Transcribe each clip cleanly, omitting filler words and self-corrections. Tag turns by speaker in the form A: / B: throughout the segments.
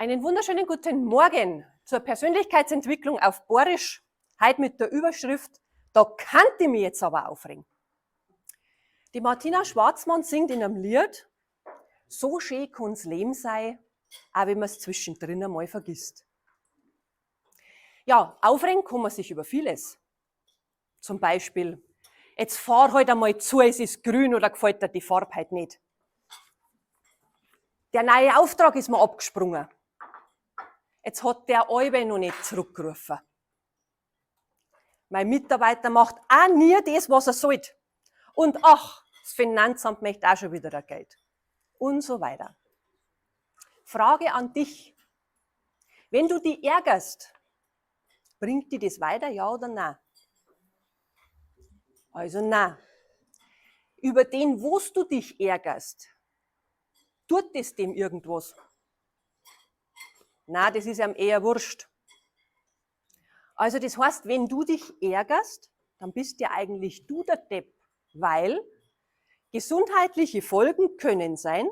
A: Einen wunderschönen guten Morgen zur Persönlichkeitsentwicklung auf Borisch. Heute mit der Überschrift, da kann ich mich jetzt aber aufregen. Die Martina Schwarzmann singt in einem Lied, so schön kann's Leben sein, auch wenn man's zwischendrin einmal vergisst. Ja, aufregen kann man sich über vieles. Zum Beispiel, jetzt fahr halt einmal zu, es ist grün oder gefällt dir die Farbe halt nicht. Der neue Auftrag ist mir abgesprungen. Jetzt hat der Albe noch nicht zurückgerufen. Mein Mitarbeiter macht auch nie das, was er sollte. Und ach, das Finanzamt möchte auch schon wieder ein Geld. Und so weiter. Frage an dich. Wenn du dich ärgerst, bringt dir das weiter, ja oder nein? Also nein. Über den, wo du dich ärgerst, tut das dem irgendwas? Nein, das ist ihm eher wurscht. Also das heißt, wenn du dich ärgerst, dann bist ja eigentlich du der Depp, weil gesundheitliche Folgen können sein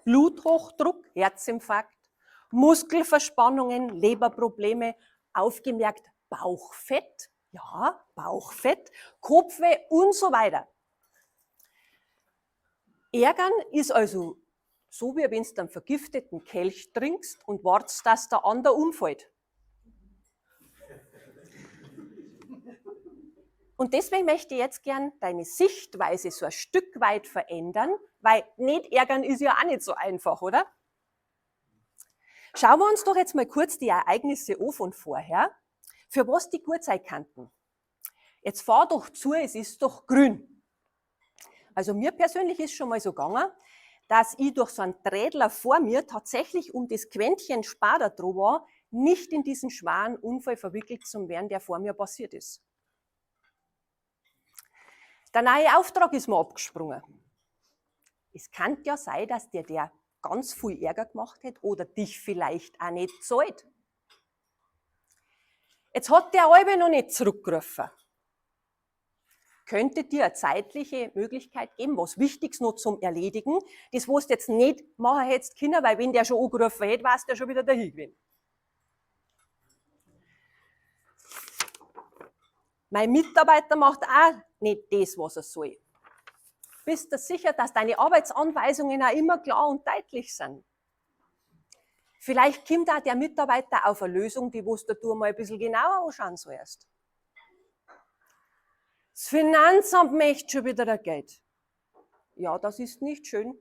A: Bluthochdruck, Herzinfarkt, Muskelverspannungen, Leberprobleme, aufgemerkt Bauchfett, ja, Bauchfett, Kopfweh und so weiter. Ärgern ist also so, wie wenn du einen vergifteten Kelch trinkst und wartest, dass der andere umfällt. Und deswegen möchte ich jetzt gern deine Sichtweise so ein Stück weit verändern, weil nicht ärgern ist ja auch nicht so einfach, oder? Schauen wir uns doch jetzt mal kurz die Ereignisse an von vorher, für was die gut sein könnten. Jetzt fahr doch zu, es ist doch grün. Also mir persönlich ist schon mal so gegangen, dass ich durch so einen Trädler vor mir tatsächlich um das Quäntchen Spader dran war, nicht in diesen schweren Unfall verwickelt zu werden, der vor mir passiert ist. Der neue Auftrag ist mir abgesprungen. Es kann ja sein, dass dir der ganz viel Ärger gemacht hat oder dich vielleicht auch nicht zahlt. Jetzt hat der Albe noch nicht zurückgerufen. Könnte dir eine zeitliche Möglichkeit geben, was Wichtiges noch zum Erledigen, das was du jetzt nicht machen hättest können, weil wenn der schon angerufen hätte, warst du ja schon wieder dahin gewesen. Mein Mitarbeiter macht auch nicht das, was er soll. Bist du sicher, dass deine Arbeitsanweisungen auch immer klar und deutlich sind? Vielleicht kommt auch der Mitarbeiter auf eine Lösung, die was du mal ein bisschen genauer anschauen sollst. Das Finanzamt möchte schon wieder ein Geld. Ja, das ist nicht schön.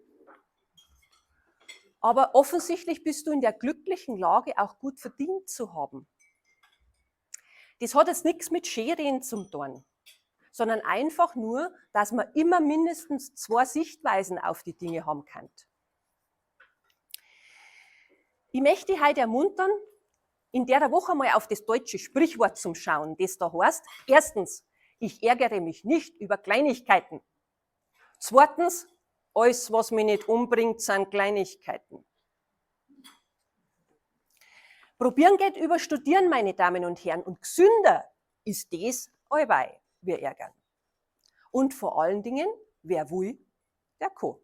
A: Aber offensichtlich bist du in der glücklichen Lage, auch gut verdient zu haben. Das hat jetzt nichts mit Scherien zum tun, sondern einfach nur, dass man immer mindestens zwei Sichtweisen auf die Dinge haben kann. Ich möchte dich heute ermuntern, in der Woche mal auf das deutsche Sprichwort zum Schauen, das da heißt, erstens, ich ärgere mich nicht über Kleinigkeiten. Zweitens, alles, was mich nicht umbringt, sind Kleinigkeiten. Probieren geht über Studieren, meine Damen und Herren, und gesünder ist das allweil, wir ärgern. Und vor allen Dingen, wer will, der kann.